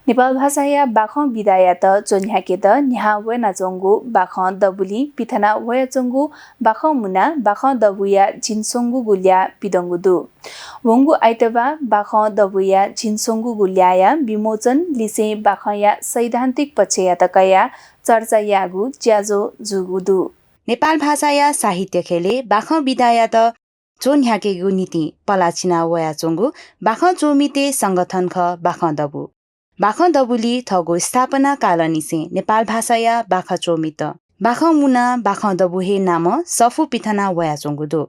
नेपाल भाषाया बाख विदाया त चोन्याके त न्याहा वेना चोंगु बाख दबुली पिथना वया चोंगु बाख मुना बाख दबुया झिनसोंगु गुल्या पिदंगुदु वंगु आइतबा बाख दबुया झिनसोंगु गुल्याया विमोचन लिसे बाखया सैद्धान्तिक पक्षया तकया चर्चा यागु ज्याजो जुगुदु नेपाल भाषाया साहित्य खेले बाख विदाया त चोन्याकेगु नीति पलाचिना वया चोंगु बाख चोमिते संगठन ख बाख दबु बाख दबुली थगो स्थापना कालनिसे नेपाल भाषाया बाख चोमित बाख मुना बाख दबुहे नाम सफु पिथना वया चोंगुदो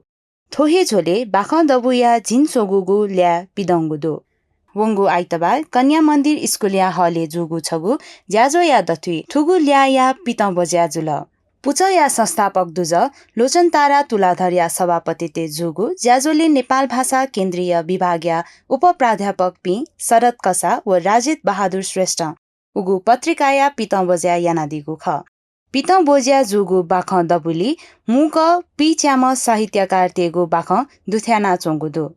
थोहे झोले बाख दबुया झिन सोगुगु ल्या पिदंगुदो वंगु आइतबार कन्या मन्दिर स्कुलिया हले जुगु छगु ज्याजो या दथुई थुगु ल्या या पितं बज्याजुल पुच या संस्थापक दुज लोचन तारा तुलाधर या सभापति ते जुगु ज्याजोले नेपाल भाषा केन्द्रीय विभागीय उप प्राध्यापक पि शरद कसा व राजित बहादुर श्रेष्ठ उगु पत्रिकाया पितं बज्या यानादिगु ख पितं बोज्या जुगु बाख दबुली मुक पि च्याम साहित्यकार तेगु बाख दुथ्याना चोंगुदु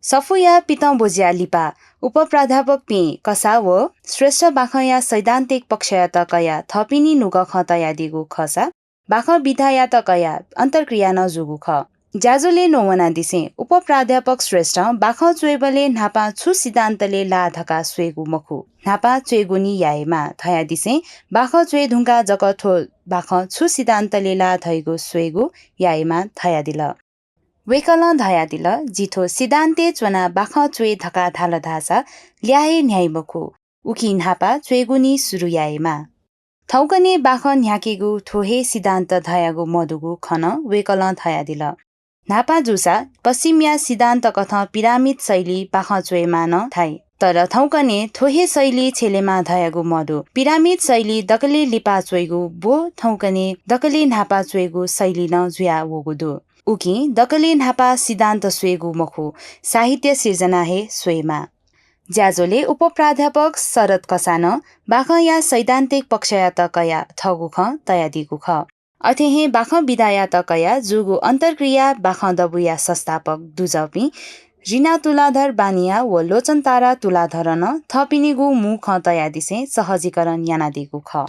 सफुया पितं बोज्या लिपा उप प्राध्यापक पि कसा व श्रेष्ठ बाखया सैद्धान्तिक पक्षयत कया थपिनी नुग खतया दिगु खसा बाख विधाया त कया अन्तर्क्रिया न जुगु ख ज्याजोले नोवना दिसे उप प्राध्यापक श्रेष्ठ बाख चुएबले नापा छु सिद्धान्तले ला धका स्वेगु मखु नापा चुएगुनी याएमा थया दिसे बाख चुए ढुङ्गा जगथो बाख छु सिद्धान्तले ला धैगु स्वेगु याएमा थया दिल वेकल धया दिल जिथो सिद्धान्ते चुना बाख चुए धका थाल धासा ल्याए न्याय मखु उकी नापा चुएगुनी सुरु याएमा थौकने बाख न्याकेगु थोहे सिद्धान्त धयागु मधुगु खन वेकल थया दिल नापा जुसा पश्चिमिया सिद्धान्त कथ पिरामिड शैली बाख चुएमा न थाई तर थौकने थोहे शैली छेलेमा धयागु मधु पिरामिड शैली दकले लिपा चुएगु बो थौकने दकले नापा चुएगु शैली न जुया वगुदु उकी दकले नापा सिद्धान्त सुएगु मखु साहित्य सिर्जना हे स्वेमा ज्याजोले उप प्राध्यापक शरद कसान बाख या सैद्धान्तिक पक्षया त कया थगु ख तया दिगु ख अथेहे बाख विदाया त कया जुगु अन्तर्क्रिया बाख दबुया संस्थापक दुजपि रिना तुलाधर बानिया व लोचन तारा तुलाधर न थपिनिगु मु ख तया दिसे सहजीकरण याना दिगु ख